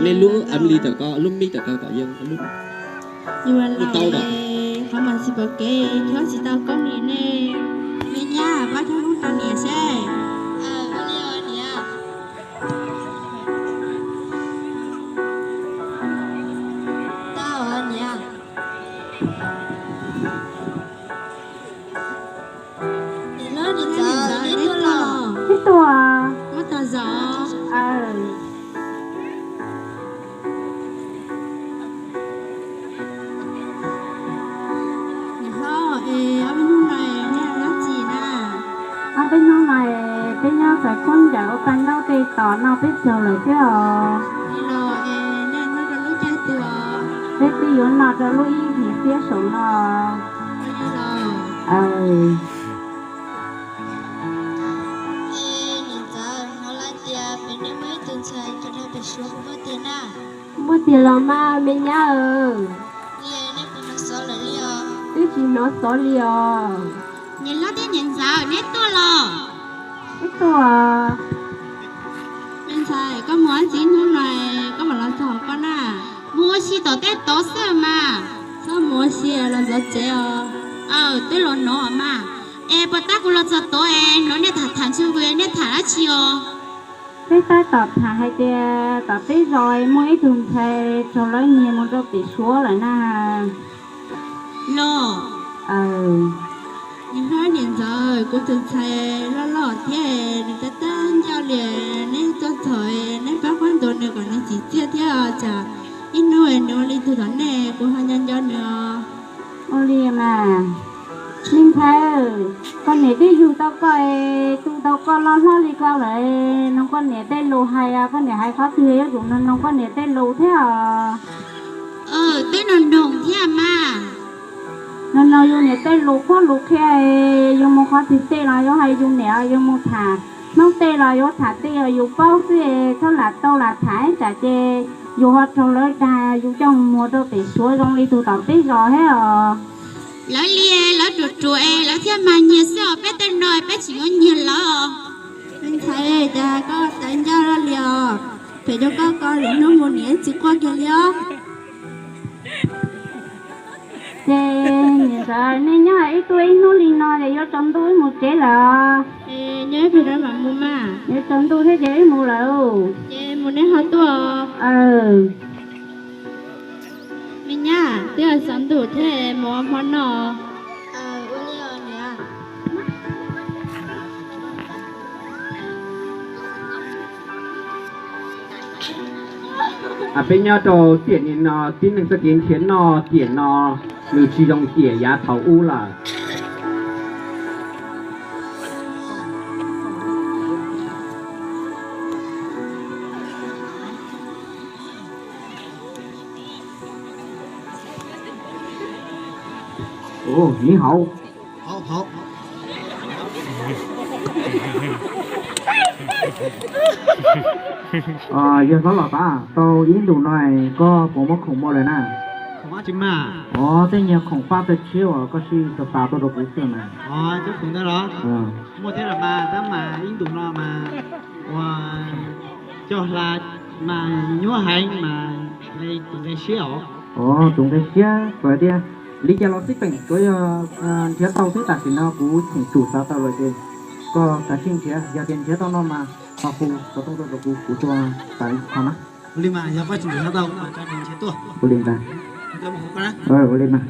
Lub am li tom ko, lub mib tom ko kom yeej lub. Yuav tau los qhov mas tsis pom kev, chob tsis tau koj niam ne. Me nyab, pab chob hnub rau niam seb. Tau niam. Niam hlob niam ntxawm, neb tuaj los? Neb tuaj. Muab tag zog. Niam hlob, es ob peb hnub no nej ua dab tsi na? Ob peb hnub no peb nyob xaws khaub ncaws ua paj ntaub tej tos noj peb caug lawm thiab os. Los es nej noj rau lub caij twg os? Peb twb yuav noj rau lub ib hlis xiab saum no. Niam ntxawm, hnov lawv tias pem nej muaj ib tug ntxhais coj nrog pem Suav puas muaj tiag na? Muaj tiag los mas me nyab. Li nej puas hnov xov lawm li os? Twb tsis hnov xov li os. Niam hlob thiab niam ntxawm, neb tuaj los? Neb tuaj. Me ntxhais, koj mus ua txiv hnub no koj mam los txog koj na. Mus ua si tom tej tod xwb mas. Txhob mus ua si los ntxov tsev os. Aw, twb los hnov mas. Es puas tab kuv los txog tod es hnov nej tham tham ntshe kuv, nej tham dab tsi os? Peb tab tom tham hais tias tom peb zos muaj ib tug ntxhais raug lawv nyiag mus rau pem Suav lawm na. Los, niam hlob niam ntxawm, kuv tus ntxhais loj loj thiab nws tab tab ncauj li, neb tuaj txog neb pab qhuab ntuas nws kom nws tsim txiaj thiab, tsam ib hnub nws ua li tug tom nej kuv ho nco nco nws os. Ua li mas, me ntxhais, koj niam twb yug tau koj, tu tau koj loj hlob li koj lawm, noog koj niam tej lus hais, koj niam hais qhov twg yuav tsum noog koj niam tej lus thiab os. Twb noog noog thiab mas. Noog noog yus niam tej lus qhuab lus qhia, yus mus qhov twg tej los yuav hais yus niam, yus mus tham hnub tej los yuav tham tej uas yus paub xwb, txhob lam tau lam tham ib tsam ces yus ho raug lawv dag, yus coj mus muag rau pem Suav zoo li tus tom peb zos thiab os. Lawv li lawv ruam ruam es lawv thiaj mag nyiag xwb os, peb tej no peb tsis yuav nyiag lawv os. Me ntxhais, cas koj tawv ncauj li os? Phem rau koj, koj lwm hnub mus niam tsis quaj kiag li os. Ces niam ntxawm, nej nyob ib tuaj ib hnub li no ces yuav tsaus ntuj wb mus tsev lawm. Nyob ib pliag mam mus mas. Yuav tsaus ntuj thiab ces wb mus lawm. Ces mus neb ho tuaj. Me nyab, twb tsaus ntuj thiab, mus ua hmo noj. Peb nyob rau tiam no tib neeg txoj kev nrhiav noj tiam no nws tsis zoo tiam yav thaum ub lawm. Ov, ni hauv. Yog hlob los tas tau ib ntus no koj puas muab khoom muaj lawm na? Ov, tej nyuag khoom pab tawg tshiab uas koj sib xav xav tuaj rau kuv xwb mas. Muaj thiab los mas, tab mas ib ntus no mas ua coj hla mas nyuaj heev mas tus nqe siab os. Ov, tus nqe siab, kuv hais tias li cas los xij peem tsuav yog nrhiav tau xwb, tam sim no kuv cheem tsum xav tau lawm ces koj kav tsij nrhiav, yog tias nrhiav tau no mas ho hu xov tooj tuaj rau kuv, kuv tuaj tawm qhov na. Ua li mas yog koj tseem nrhiav tau mas koj nrhiav tuaj. Ua li ntag. Ua li mas.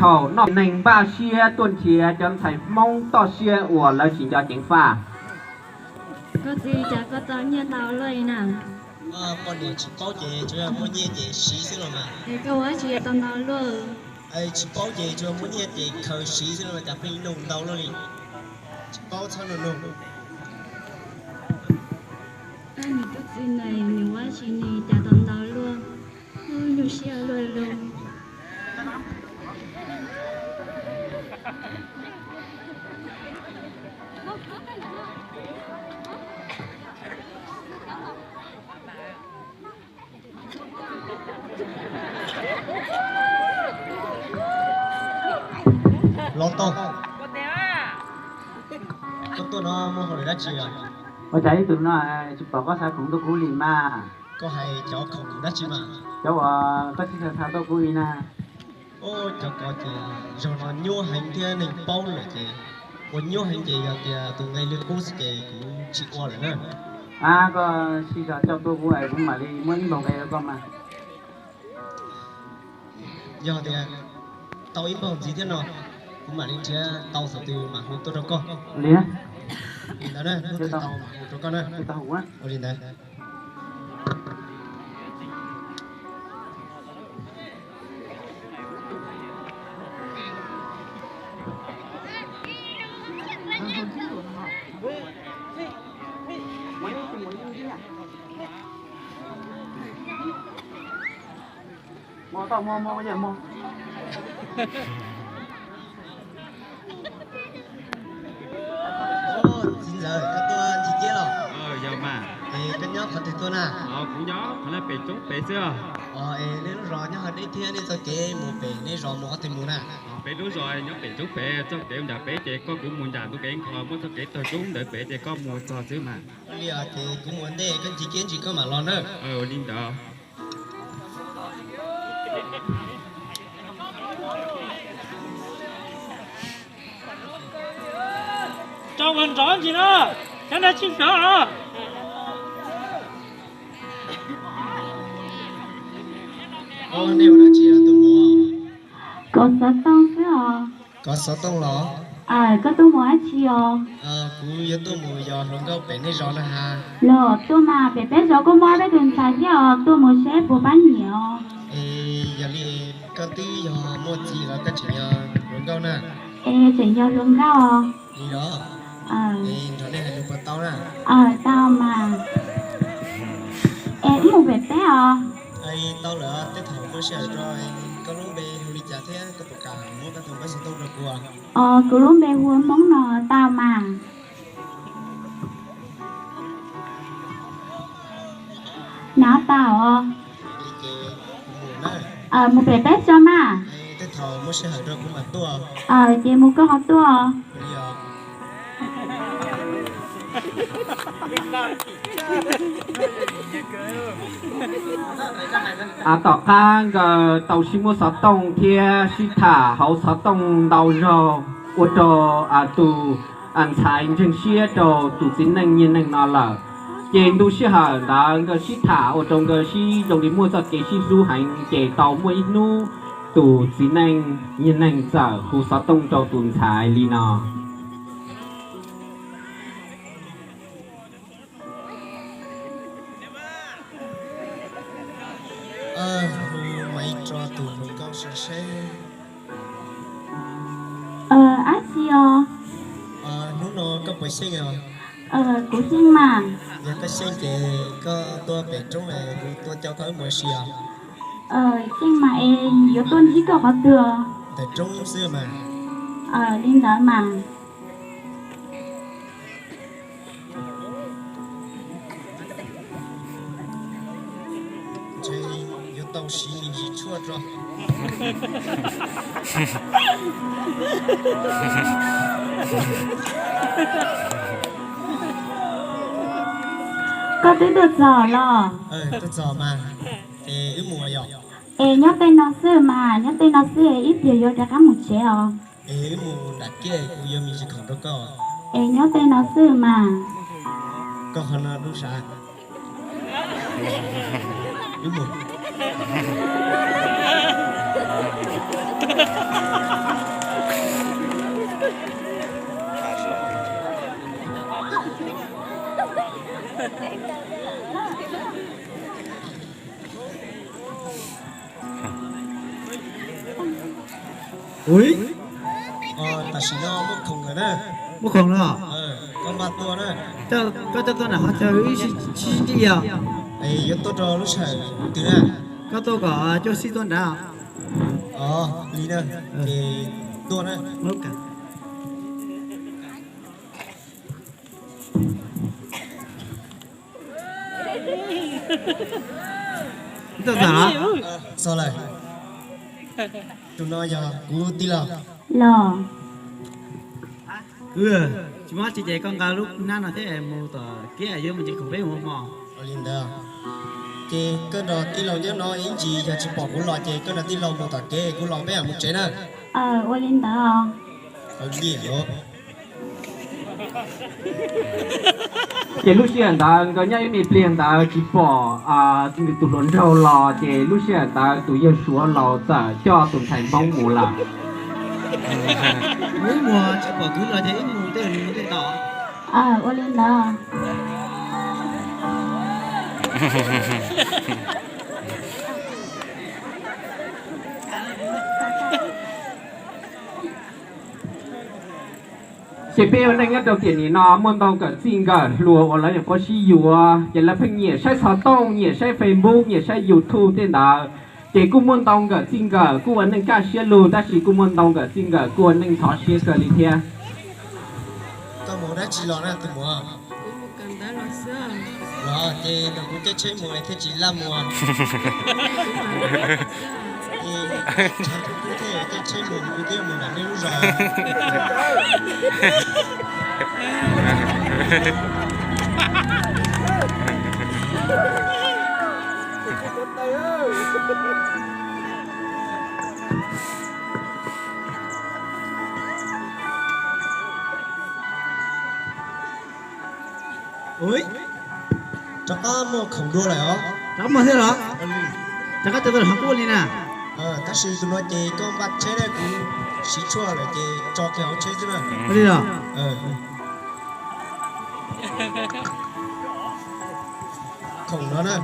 Thaum no neeg npaj siab tuaj nrhiav cov ntxhais Hmoob toj siab uas lawv tsis nco ceev faj. Koj txiv, cas koj tau nyiaj ntau luaj li na? Poj niam tsis paub ces tsuas yog muaj nyiaj ces siv xwb los mas. Es koj ua dab tsi tau ntau luaj? Tsis paub ces tsuas muaj nyiaj ces khaws siv xwb los mas cas pheej noog ntau luaj li. Tsis paub txhob noog noog. Koj txiv, nws ua dab tsi ne cas tau ntau luaj? Nyuaj siab luaj li. Los tau. Koj tuaj no muaj hauj lwm dab tsi? Ua cas ib tug no tsis pom koj xa khoom tuaj kuv li mas? Koj hais cov khoom dab tsi mas? Cov uas koj tsis xa xa tuaj kuv li na. Cov ko ces zaum no nyuaj heev thiab neeg paub lawm ces ua nyuaj heev ces yog tias tus nqe li qub xwb ces kuv tsis ua lawm na. A, koj sib zog coj tuaj kuv es kuv mam li muab ib npaug nqe rau koj mas. Yog tias tau ib npaug ntxiv thiab no, kuv mam li nrhiav tau thaum twg mam hu tuaj rau koj. Li ntawd na, hnub twg tau mam hu rau koj na. Ua li ntawd. Txiv ntxawm, koj tuaj ncig kiab los? Yog mas. Es koj nyob qhov twg tuaj na? Kuv nyob qhov no pem roob pem xwb os. Es nej lub zos nyob qhov deb thiab, nej txoj kev mus pem nej zos mus qhov twg mus na? Peb lub zos nyob pem roob pem, txoj kev nram peb ces koj kuv mus nram ntug kev nkho, muab txoj kev taug roob ntawd pem ces koj mus txog xwb mas. Li os, ces kuv mus ua ntej, koj ncig kiab ntsis koj mam los na. Li ntawd. Rau ua nrov ntsis na, cov no tsis hnov os. Nej ua dab tsi tuaj mus? Kov xov tooj xwb os. Kov xov tooj los? Koj tuaj mus dab tsi os? Kuv yuav tuaj mus yos hluas nkauj pem nej zos na has. Los tuaj mas, pem peb zos kuj muaj peb tus ntxhais thiab os, tuaj mus seb puas pab nyiam os. Es yog li koj twb yog muaj txiv los koj tseem yog hluas nkauj na? Es tseem yog hluas nkauj os. Li los? Es nrog nej hais lus puas tau na? Tau mas. Es wb mus pem peb os. Tau lawm, tej thaum muaj sij hawm rau, koj lub npe hu li cas thiab koj puas kam muab koj tus npawb xov tooj rau kuv? Os, kuv lub npe hu ua Hmoob no. Tau mas. Nov tau os. Mus pem peb tso mas. Ces mus koj qhov tuaj. Tom qab nkawd tau sib muab xov tooj thiab sib tham hauv xov tooj ntau zaug ua rau tus ntxhais ntseeg siab rau tus txiv neej niag neeg no lawm, ces ntu sij hawm ntawd nkawd sib tham ua rau nkawd sib zoo li muaj txoj kev sib hlub heev, ces tau muaj ib hnub tus txiv neej niag neeg txawm hu xov tooj rau tus ntxhais li no. Hu mas ib tso tus hluas nkauj seb. Ab tsi os. Hnub no koj puas xyeej os? Kuv xyeej mas. Yog koj xyeej ces koj tuaj pem roob es kuv tuaj coj koj wb mus ua si os. Xyeej mas es yuav tuaj ntsib koj qhov twg? Ntawm roob xwb mas. Li ntawd mas. Ntshe yuav tau siv me ntsis tshuaj tso. Koj twb tuaj txog los? Tuaj txog mas. Es wb mus yom? Es nyob tej no xwb mas, nyob tej no xwb, ib pliag yuav rov qab mus tsev os. Es wb mus nram kiab, kuv yuav me ntsis khoom rau koj. Es nyob tej no xwb mas. Koj qhov no dub sav. Wb mus. Ui, tam sim no muaj khoom lawm na. Muaj khoom no. Koj npaj tuaj na. Koj tuaj tuaj nram qhov chaw wb sib ntsib yog? Yuav tuaj rau lub sij hawm twg na? Koj tuaj kom cuaj xib tuaj nrad. Os, li na. Ces tuaj na. Txog lawm. Tus no yog kuv tij laug. Los. Kwv, tsis muaj dab tsi ces koj nqa lub hnab no thiab mus tom kev, yuav mus ntsia khoom peb mus hmo. Ua li ntawd. Ces koj nrog tij laug nyob no ib ntsis, yog tsis pom kuv los ces koj nrog tij laug mus tom kev, kuv los peb mam mus tsev na. Ua li ntawd. Ces lub sij hawm ntawd nkawd nyob ib me pliag ntawd tsis pom nws tus hluas nraug los, ces lub sij hawm ntawd tus yawg Suav laus txawm coj tus ntxhais Hmoob mus lawm. Wb mus tsis pom kwv los ces wb mus tej mus tej tos. Ua li ntawd. Ces peb ua neej nyob rau tiam nim no muaj ntau nkawm txij nkawm hluas uas lawv nyuam qhuav sib yuav, ces lawv pheej nyiam saib xov tooj, nyiam saib Facebook, nyiam saib YouTube tej ntawd. Ces kuj muaj ntau nkawm txij nkawm kuj ua neej kaj siab lug, tab sis kuj muaj ntau nkawm txij nkawm kuj ua neej ntxhov siab kawg li thiab. Koj mus dab tsi los na tus muam? Los ces nrog kuv caij tsheb mus thiaj tsis laj mus. Kuv thiaj caij tsheb mus, kuv thiaj mus nram nej lub zos. Rov qab muaj khoom dua lawm os. Rov qab muaj thiab los? Rov qab cov tau hov kuj li na. Tab sis tus no ces koj npaj tsheb na, kuv siv tshuaj lawm ces tso kiag hauv tsheb xwb na. Li los? Khoom no na.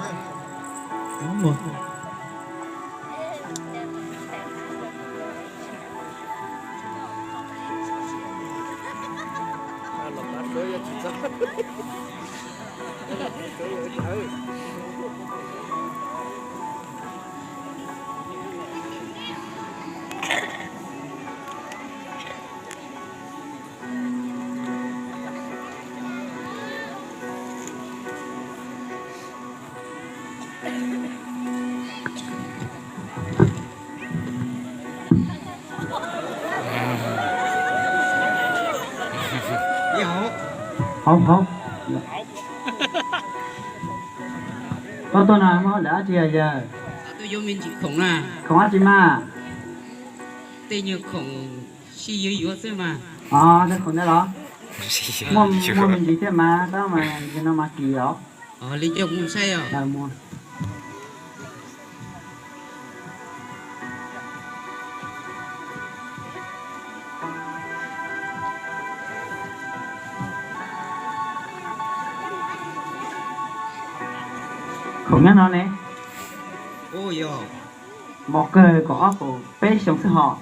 Hauv, hauv. Koj tuaj no muaj dab tsi yawg? Tuaj yuav me ntsis khoom na. Khoom dab tsi mas? Tej nyuag khoom sib yuav yuav xwb mas. Os, tej khoom ntawd los? Muaj me ntsis thiab mas, tab mas ntsis no mas kim os. Li coj kuv mus saib os. Khoom nyob no ne. Mos kawg kaum ob kaum peb xyoo xwb hos.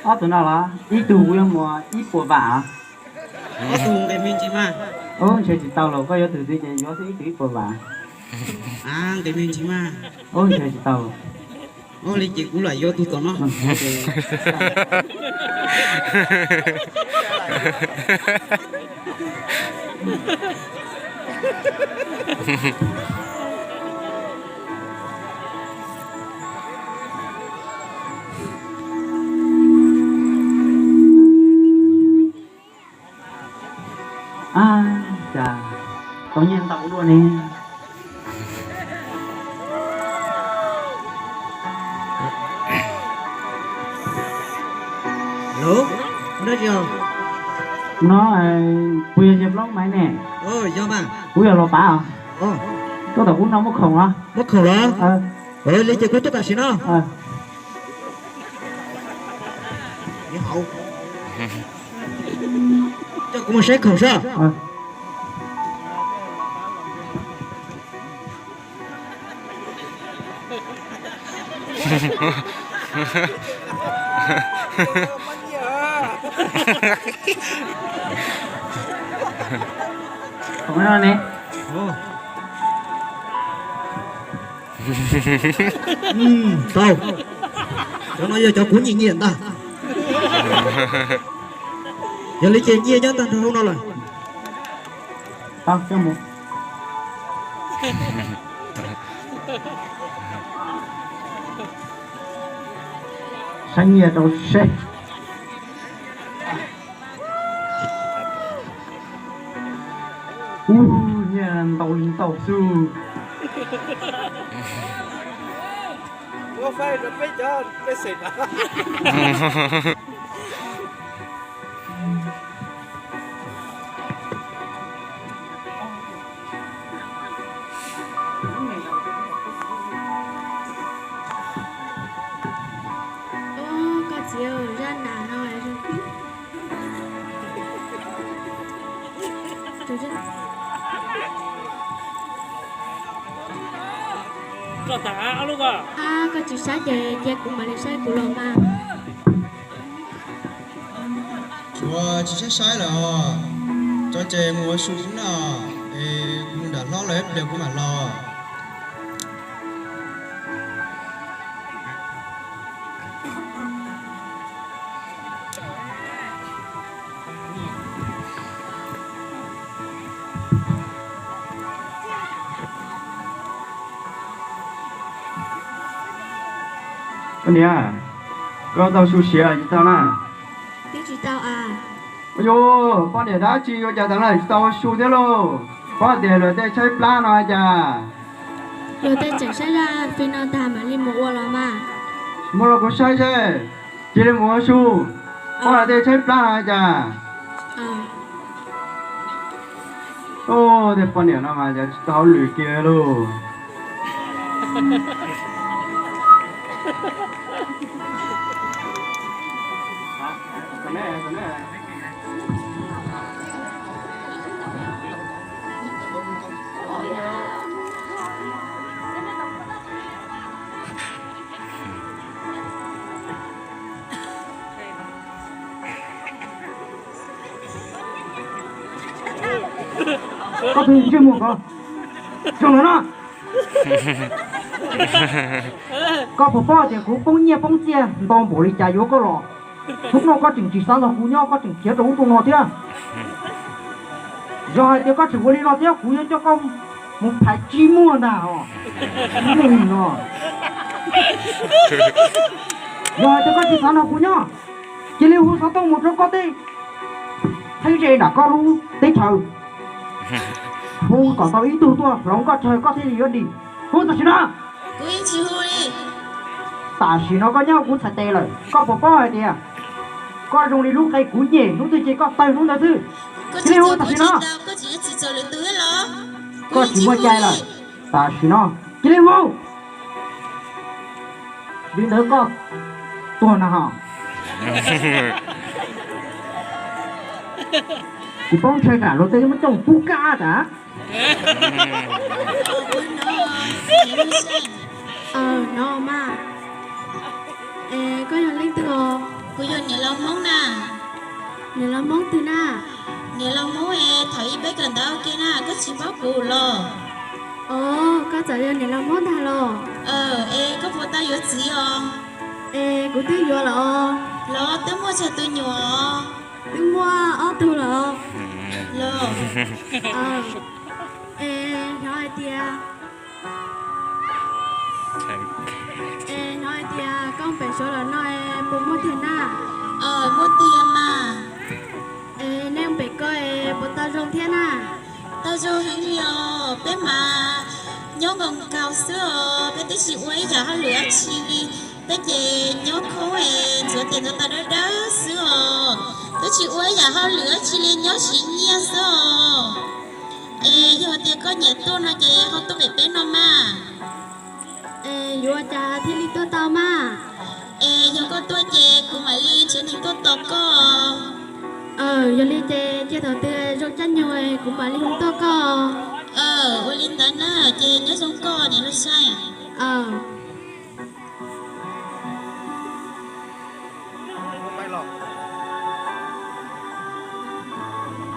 Ob tug no los? Ib tug kuv yuav muag ib puas vam. Ob tug nqe me ntsis mas. Ub, ntshe tsis tau los, koj yuav tus twg ces yuav xwb, ib tug ib puas vam. Nqe me ntsis mas. Ub, ntshe tsis tau. Ua li ces kuv lam yuav tus tom no. Ab, cas tau nyiaj ntau dua ne. Los, no puas yog yawg Plaub Maiv ne? Kuv yog los pav os. Tuaj tom kuv no muaj khoom los? Muaj khoom los? Li ces kuv tuaj tam sim no. Coj kuv mus saib khoom saib. Khoom no ne. Tau, cov no yog cov kuv nyiam nyiam ntag. Yog li ces nyiaj nyob tag nrho hauv no lawm. Tau, coj mus. Saib nyiaj rau seb. Ub, nyiaj ntau li ntau xwb. Koj txiv, zaj nas no. Koj tsis saib ces cia kuv mam li saib kuv los mas. Tsis saib saib lawm os. Tso ces mus ua su xwb no, es kuv nram hlob lawm ib pliag kuv mam los. Koj niam, koj tau su siav tsis tau na? Twb tsis tau as. Ua yus, poj niam dab tsi ua cas tav no tsis tau ua su thiab lauj? Paub tias luag tej tshaib plab no cas? Luag tej tseem saib zaj fim no tag mam li mus ua los mas. Muab rau kuv saib seb, cia li mus ua su. Paub luag tej tshaib plab no cas? Tej poj niam no mas yog tsis tau hauj lwm kiag lauj. Koj tus ntsej muag ko, zoo lawm na. Koj puas paub tias kuv poob nyiaj poob txiaj ntau npaum li cas yuav koj los? Hnub no koj tseem tsis xav nrog kuv nyob, koj tseem khiav rau ub rau no thiab. Yog hais tias koj tseem ua li no thiab kuv yuav coj koj mus phais tsib muag ntag os. Mus no. Yog hais tias koj tsis xav nrog kuv nyob, cia li hu xov tooj mus rau koj tej thaib ze nram koj lub teb chaws, hu kom tau ib tug tuaj hloov koj tsawg koj thiaj li yuav dim. Hu tam sim no. Tam sim no koj nyob kuv txhais tes lawm, koj puas paub hais tias koj zoo li lub qe kuv nyem, hnub twg ces koj tawg hnub ntawd xwb. Cia li hu tam sim no. Koj tsis muaj cai lawm. Tam sim no cia li hu. Li ntawd koj tuag na ho. Kuv poob ntshai kam luag tej muab coj mus pub kab tas. No mas. Es koj yog leej twg os? Kuv yog niam laus Hmoob na. Niam laus Hmoob twg na? Niam laus Hmoob es thaum ib peb kawm ntawv ua ke na, koj tsis paub kuv los? Os, koj txawm yog niam laus Hmoob ntag los? Es koj puas tau yuav txiv os? Es kuv twb yuav lawm os. Los twb muaj tsawg tus nyuam? Twb muaj ob tug lawm os. Los, es hnov hais tias Es hnov hais tias koj pem Suav los no es puas muaj tiag na? Muaj tiag mas. Es nej pem ko es puas tau zoo thiab na? Tau zoo heev li os, peb mas nyob nkaus nkaus xwb os, peb twb tsis ua ib yam hauj lwm dab tsi li. Peb ces nyob khoob es ntxuav tes ntxuav taw dawb dawb xwb os, twb tsis ua ib yam hauj lwm dab tsi li, nyob siv nyiaj xwb os. Es yog tias koj nyiam tuaj no ces ho tuaj pem peb no mas. Es yuav ua cas thiaj li tuaj tau mas? Es yog koj tuaj ces kuv mam li tsev neeg tuaj tos koj. Yog li ces cia thaum twg zoo caij nyoog kuv mam li hu tuaj koj. Ua li ntawd na, ces nyob zoo koj niam Lub Xeeb.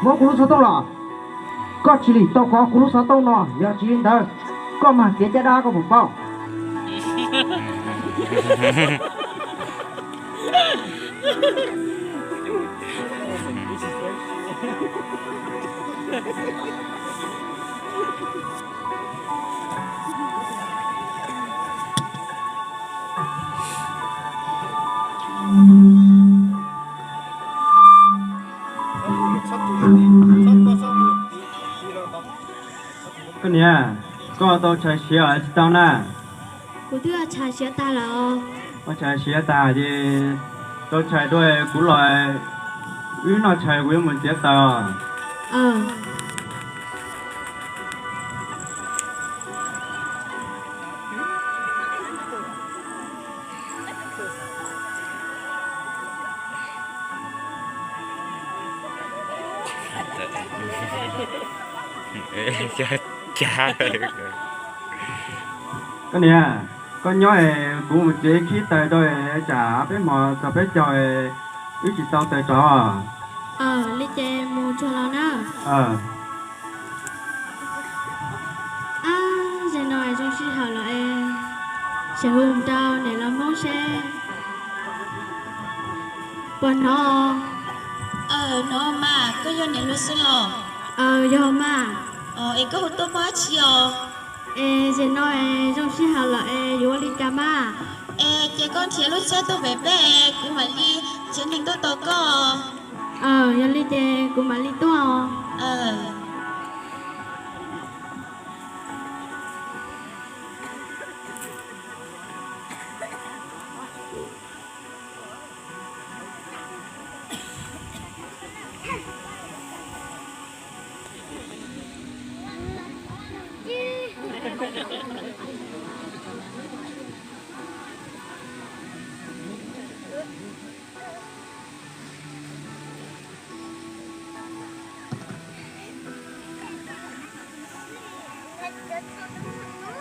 Muab kuv lub xov tooj los. Koj tsis lim tau kov kuv lub xov tooj no, yog tsis li ntawd koj mag kev caj dab koj puas paub? Koj tau tshais siav los tsis tau na? Kuv twb tshais siav tag lawm. Koj tshais siav tag ces tau tshais dua kuv los wb noj tshais kuv yuav mus txiav taws. Koj niam, koj nyob es kuv mus txiav ib khib taws rau, tsam peb hmos txog peb caug wb tsis tau taws rov. Li ces mus tsuag los na. Ab, zaum no zoo sij hawm lawm es, sim hu rau niam laus Hmoob seb puas hnov. Hnov mas, koj yog niam hluas xwb los? Yog mas. Es koj hu tuaj muaj dab tsi os? Es zaum no es zoo sij hawm lawm es yuav ua li cas mas? Es ces koj nrhiav lub tsheb tuaj pem peb, kuv mam li nrhiav neeg tuaj tos koj. Yog li ces kuv mam li tuaj.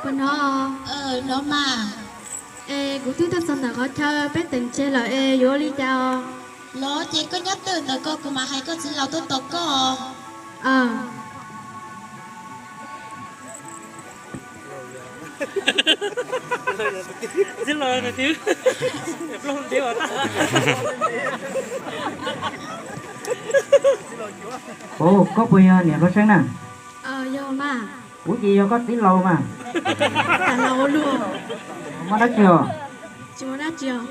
Puas hnov? Hnov mas. Es kuv twb tuaj txog ntawm qhov chaw peb teem tseg lawm es yuav ua li cas os? Los ces koj nyob twj ntawm ko, kuv mam hais koj txiv laus tuaj tos koj. Ua, koj puas yog niam hluas Seeb na? Yog mas. Kuv ces yog koj txiv laus mas. Muaj dab tsi os? Tsis muaj dab tsi os.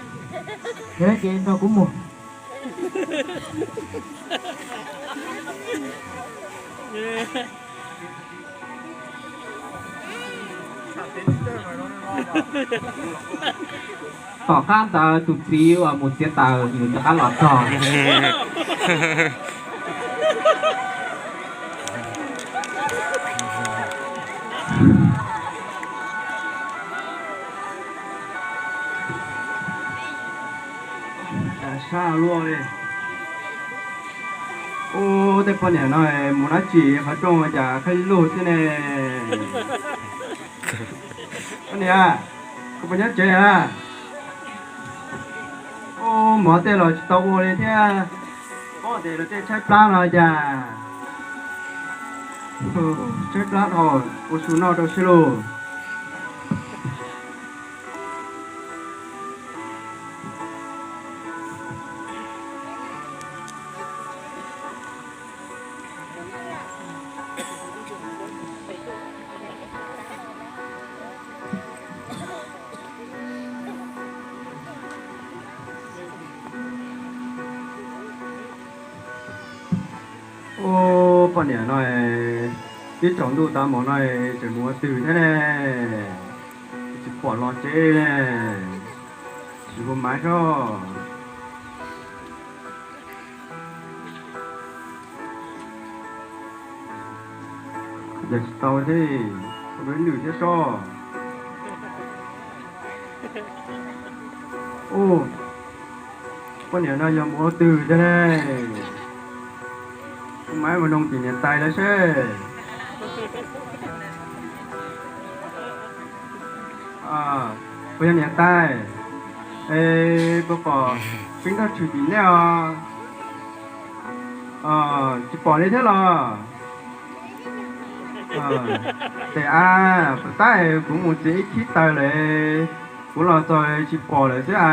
Yog li ces nrog kuv mus. Tom qab ntawd tus txiv uas mus txiav taws nws rov qab los txog. Sab luaj li. Ub, tej poj niam no mus dab tsi qhov rooj cas qhib lug xwb ne? Poj niam, koj puas nyob tsev a? Ub, mov tej los tsis tau ua li thiab. Paub tias lawv tej tshaib plab no cas. Tshaib plab dhau, ua su noj rau seb lauj. Ub, poj niam no, ib tsaus ntuj tas mus no tseem mus ua twg thiab ne? Tsis pom los tsev ne. Sim hu Maiv sob. Yog tsis tau thiab, ua rau ib lwm thiab sob. Ub, poj niam no yog mus ua twg thiab ne? Hu Maiv mus noog tim niam tais lawv seb. Puas yog niam tais? Es puas pom Peeb Thoj Tshwm tim nej os? Tsis pom li thiab los? Tes a, puas tab kuv mus txiav ib khib taws lawm, kuv los txog tsis pom lawm xwb a.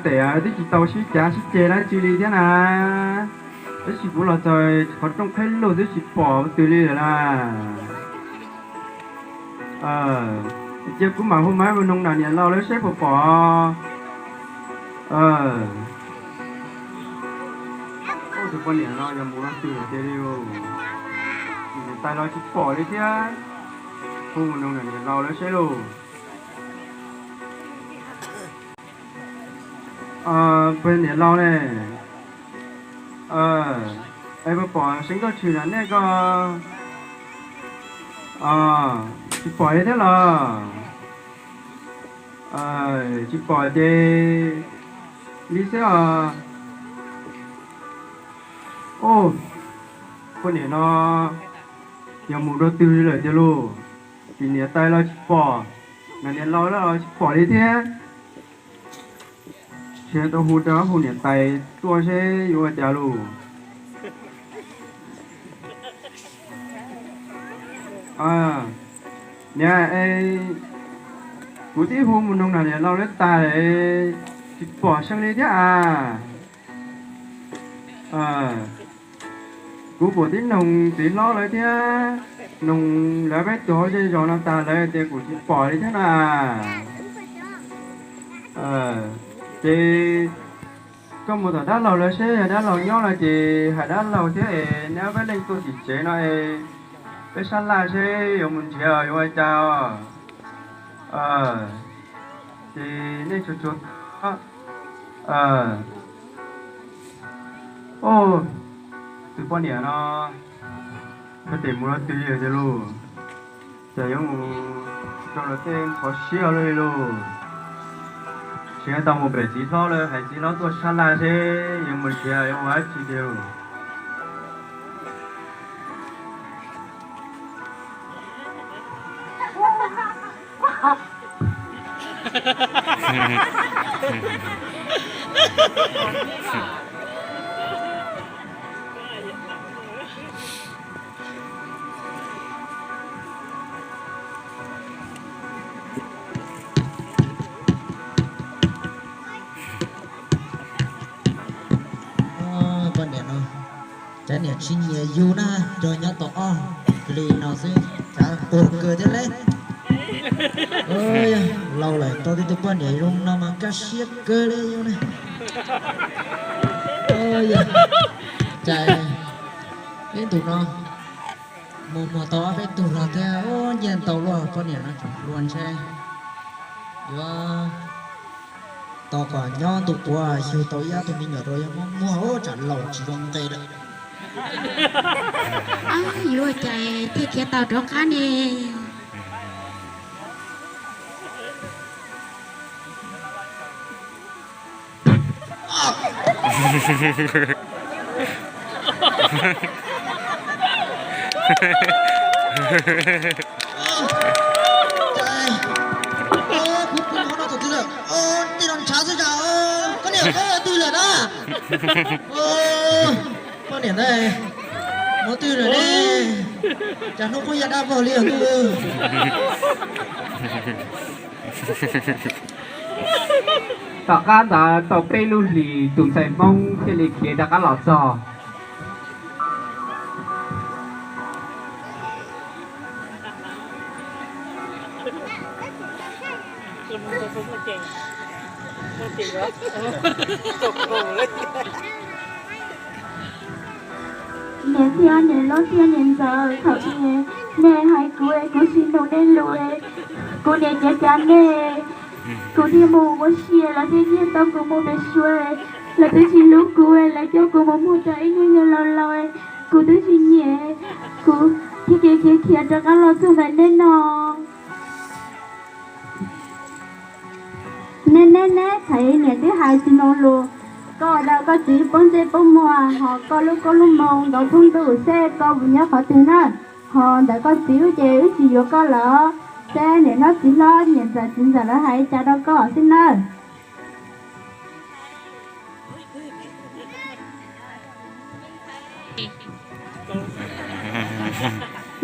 Tes twb tsis tau sib cav sib ceg dab tsi li thiab na, tab sis kuv los txog qhov rooj qhib lug twb tsis pom twg li lawm na. Cia kuv mam hu Maiv mus noog nram niam laus lawv seb puas pom. Tus poj niam no yog mus leej twg tiag li. Tais los tsis pom li thiab. Hu mus nug niam laus lawv seb lauj. Peb niam laus ne, es puas pom Seev Nkauj Tshwm na nej ko? Tsis pom li thiab los? Tsis pom ces li xwb os. Poj niam no yog mus rau twg lawm tiag lauj? Tsis niam tais los tsis pom, niam laus los tsis pom li thiab. Tsis tau hu rau hu niam tais tuaj seb yuav ua cas lauj. Niam, kuv twb hu mus noog niam laus lawv tas lawm, tsis pom Seev li thiab as. Kuv puas tib noog txiv hlob lawv thiab, noog lawv peb tug hauv zej zos no tas lawv tias kuv tsis pom li thiab na. Ces koj mus tom dab laug lawv seb yog dab laug nyob no ces hais dab laug thiab es neb peb leej tuaj tim tsev no es peb sab laj seb yuav mus nrhiav yuav ua cas. Ces nej tsuag tsuag, tus poj niam no yog tes mus rau twg tiag lauj? Cas yuav mus rau lawv tej qhov siab li lauj. Tseem tau mus pem txiv hlob lawv, hais txiv hlob tuaj sab laj seb yuav mus nrhiav yuav ua dab tsi tiag lauj. Poj niam no, cov niam tsis nyiam yus na, cog nyob tau ob hlis no xwb cas quag kawg thiab le. Laus lawm tau tib tug poj niam zoo no mas kaj siab kawg li yus ne. Cas ib ntus no mus muag tau ob peb tug los thiab, nyiaj ntau luaj, poj niam no tseem hluas ntshe yuav tos kom nyob ntu puav yug tau ib ob tug me nyuam rau yuav muab muag, tsam laus tsis zoo nqe lawm. Yuav cas thiaj khiav tau rov qab ne. Kuv kuv hnov no thaum twg lawm? Tej no ntshav xwb cas. Koj niam, koj twg lawm na? Poj niam ntawd, hnov twg lawm ne? Cas hnub qub ya dab vog li os ntuj. Tom qab ntawd tau peb lub hlis tus ntxhais Hmoob thiaj li khiav rov qab los txog. Niam thiab niam hlob thiab niam ntxawm, thaum ub nej hais kuv es kuv tsis mloog nej lus, kuv niam cav cav nej, kuv thiaj mus ua si, lawv thiaj nyiag tau kuv mus pem suav, lawv twb tsis hlub kuv, lawv coj kuv mus muag rau ib niag yawg laus laus, kuv twb tsis nyiam, kuv thiaj khiav khiav khiav rov qab los txog ntawm nej no. Neb neb neb, thaum niam twb hais tsis mloog lus, koj ua rau koj txiv poob ntsej poob muag, ho koj lub koob lub moo nkaus thoob ntuj, seb koj mus nyob qhov twg na. Ho ntawm koj txiv wb ces wb tsis yuav koj lawm, seb niam hlob txiv hlob niam ntxawm txiv ntxawm lawv hais li cas rau koj xwb nawb.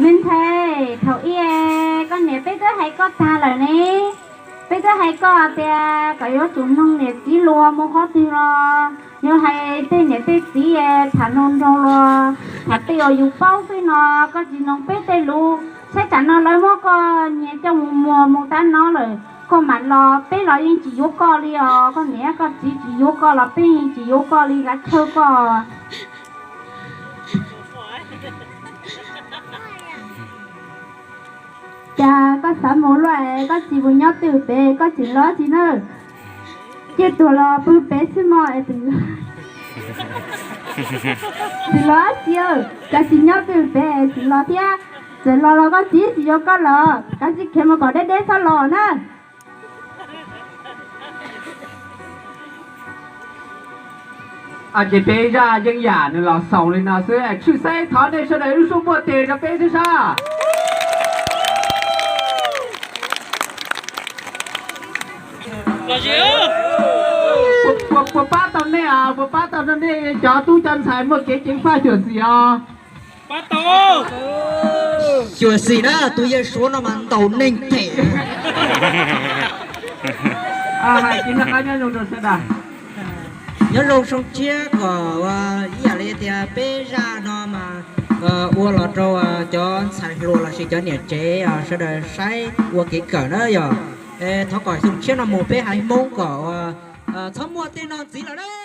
Me ntxhais, thaum ub koj niam peb twb hais koj tag lawm ne. Peb twb hais koj tias kom yuav tsum mloog niam txiv lus, mus qhov twg los yuav hais tej niam tej txiv tham nroo nroo los tham tej uas yus paub xwb no, koj tsis mloog peb tej lus. Saib tsam no lawv muab koj nyias coj mus muag mus tab no lawm, koj mam los peb los yeej tsis yuav koj li os. Koj niam koj txiv tsis yuav koj los peb yeej tsis yuav koj li, kav chawj koj. Cas koj xav mus luaj es koj tsis mus nyob twj pem, koj tsis los tsis nawb. Ciaj tuag los pw pem xwb mog es tsis los, tsis los tsis, cas tsis nyob twj pem es tsis los thiab. Txawm los los koj txiv tsis yuav koj los, kav tsij khiav mus kom deb deb txhob los na. Ces peb zaj yeeb yam nws los xaus li no xwb, tshwj xeeb thov nej sawv daws ib suab npuaj tes rau peb sib sab. Puas pab tau nej, puas pab tau nej cov tub cov ntxhais muaj kev ceev faj xyuam xim os? Xyuam xim na, tus yawg Suav no mas ntaus neeg them. Nyob zoo zoo tshiab kom ib yam li tias peb zaj no mas ua los rau cov ntxhais hluas lossis cov niam tsev sawv daws saib ua kev kawm na yog. Thov kom xyoo tshiab no mus peb haiv Hmoob kom txhob muaj tej no ntxiv lawm na.